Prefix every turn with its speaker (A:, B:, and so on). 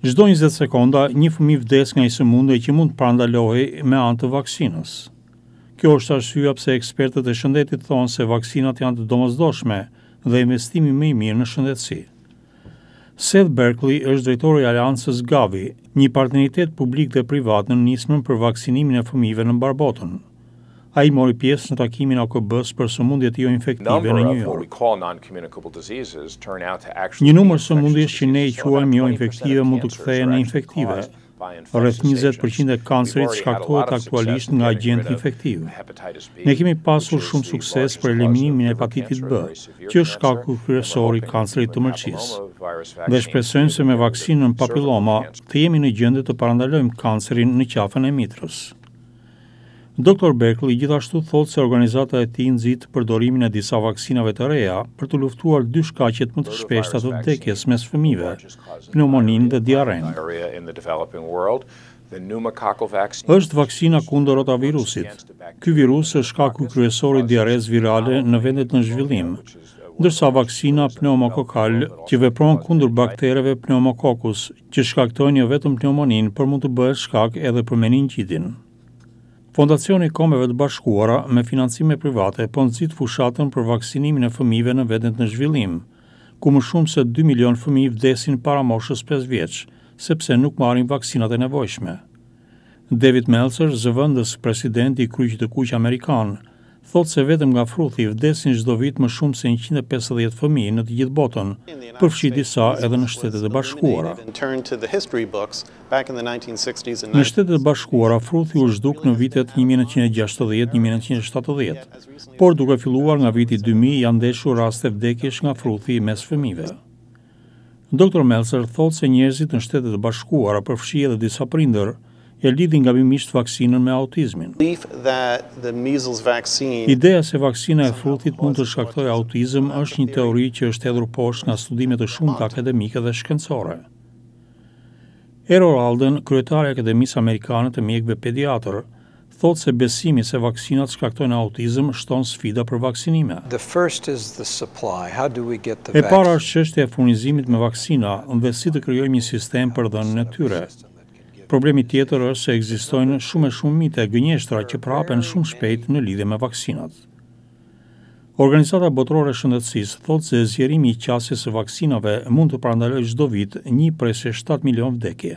A: Çdo 20 sekonda, një fëmijë vdes nga një sëmundje që mund të parandalohej me anë të vaksinës. Kjo është arsyeja pse ekspertët e shëndetit thonë se vaksinat janë të domosdoshme dhe investimi më i mirë në shëndetësi. Seth Berkley është drejtori i Aleancës Gavi, një partneritet publik dhe privat në nismën për vaksinimin e fëmijëve në mbarë botën. Ai mori pjesë në takimin e OKB-s për sëmundjet joinfektive në New York. Një numër sëmundjesh që ne i quajmë joinfektive mund të kthehen në infektive. Rreth 20% e kancerit shkaktohet aktualisht nga agjentë infektivë. Ne kemi pasur shumë sukses për eliminimin e hepatitit B, që është shkaku kryesor i kancerit të mëlçisë. Dhe shpresojmë se me vaksinën papilloma të jemi në gjendje të parandalojmë kancerin në qafën e mitrës. Dr. Berkley gjithashtu thotë se organizata e tij nxit përdorimin e disa vaksinave të reja për të luftuar dy shkaqet më të shpeshta të vdekjes mes fëmijëve, pneumoninë dhe diarrenë. Është vaksina kundër rotavirusit. Ky virus është shkaku kryesor i diarresë virale në vendet në zhvillim, ndërsa vaksina pneumokokal që vepron kundër baktereve pneumokokus që shkaktojnë jo vetëm pneumoninë, por mund të bëhet shkak edhe për meningjitin. Fondacioni i Kombeve të Bashkuara me financime private po nxit fushatën për vaksinimin e fëmijëve në vendet në zhvillim, ku më shumë se 2 milion fëmijë vdesin para moshës 5 vjeç, sepse nuk marrin vaksinat e nevojshme. David Meltzer, zëvendës presidenti i Kryqit të Kuq Amerikan, thotë se vetëm nga fruthi vdesin çdo vit më shumë se 150 fëmijë në të gjithë botën, përfshi disa edhe në Shtetet e Bashkuara. Në Shtetet e Bashkuara, fruthi u zhduk në vitet 1960-1970, por duke filluar nga viti 2000 janë ndeshur raste vdekjesh nga fruthi mes fëmijëve. Dr. Meltzer thotë se njerëzit në Shtetet e Bashkuara, përfshi edhe disa prindër, e lidhin gabimisht vaksinën me autizmin. Ideja se vaksina e fruthit mund të shkaktojë autizëm është një teori që është hedhur poshtë nga studime të shumta akademike dhe shkencore. Errol Alden, kryetari i Akademisë Amerikane të Mjekëve Pediatër, thotë se besimi se vaksinat shkaktojnë autizëm shton sfida për vaksinime. E para është çështja e furnizimit me vaksina dhe si të krijojmë një sistem për dhënien e tyre. Problemi tjetër është se ekzistojnë shumë e shumë mite gënjeshtra që përhapen shumë shpejt në lidhje me vaksinat. Organizata Botërore e Shëndetësisë thotë se zgjerimi i qasjes së vaksinave mund të parandalojë çdo vit 1,7 milion vdekje.